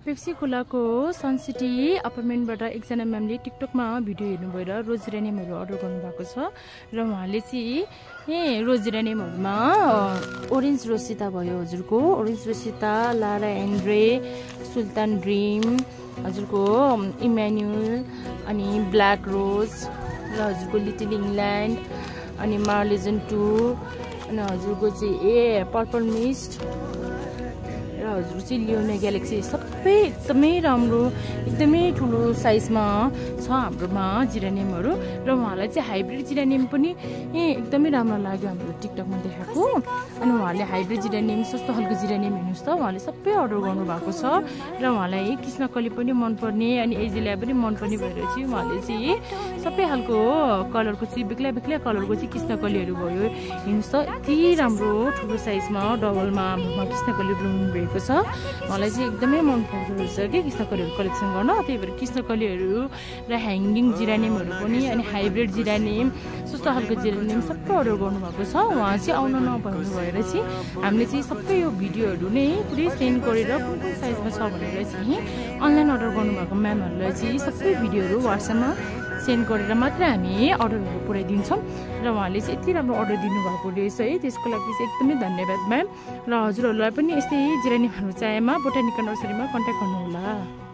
Pepsi खोलाको Sun City अपार्टमेन्टबाट एकजना म्यामले टिकटकमा video हेर्नु भएर रोज जेरानियमहरू अर्डर गर्नुभएको छ र उहाँले चाहिँ रोज जेरानियमहरूमा ओरेन्ज रोसिता भयो हजुरको ओरेन्ज रोसिता लारा एन्ड्रे सुल्तान ड्रिम हजुरको इम्यान्युल अनि ब्ल्याक रोज र हजुरको लिटिल इङ्ल्यान्ड अनि मार्लेजन 2 अनि हजुरको चाहिँ पर्पल मिस्ट र हजुर चाहिँ लियोना ग्यालेक्सी सबै एकदमै राम्रो एकदमै ठुलो साइजमा छ हाम्रोमा जिरानियमहरू र उहाँलाई चाहिँ हाइब्रिड जिरानियम पनि एकदमै राम्रो लाग्यो हाम्रो टिकटकमा देखाएको अनि उहाँले हाइब्रिड जिरानियम सस्तो खालको जिरानियम हेर्नुहोस् त उहाँले सबै अर्डर गर्नुभएको छ र उहाँलाई कृष्णकली पनि मनपर्ने अनि एजिलिया पनि मनपर्ने भएर चाहिँ उहाँले चाहिँ सबै खालको कलरको चाहिँ बेग्ला बेग्ला कलरको चाहिँ कृष्णकलीहरू भयो हेर्नुहोस् त यति राम्रो ठुलो साइजमा डबलमा कृष्णकली ब्लुमिङ भएको छ मलाई चाहिँ एकदमै मन पर्दो रहेछ कि कृष्णकलीहरू कलेक्सन गर्न त्यही भएर कृष्णकलीहरू र ह्याङ्गिङ जिरानियमहरू पनि अनि हाइब्रिड जिरानियम सस्तो खालको जिरानियम सबै अर्डर गर्नुभएको छ उहाँ चाहिँ आउन नपाउनु भएर चाहिँ हामीले चाहिँ सबै यो भिडियोहरू नै पुरै सेन्ड गरेर कुन कुन साइजमा छ भनेर चाहिँ अनलाइन अर्डर गर्नुभएको म्यामहरूलाई चाहिँ सबै भिडियोहरू वाट्सएपमा सेन्ड गरेर मात्र हामी अर्डरहरू पुऱ्याइदिन्छौँ र उहाँले चाहिँ यति राम्रो अर्डर दिनुभएको रहेछ है त्यसको लागि चाहिँ एकदमै धन्यवाद म्याम र हजुरहरूलाई पनि यस्तै जिरानियमहरू चाहिएमा बोटानिकल नर्सरीमा कन्ट्याक्ट गर्नुहोला।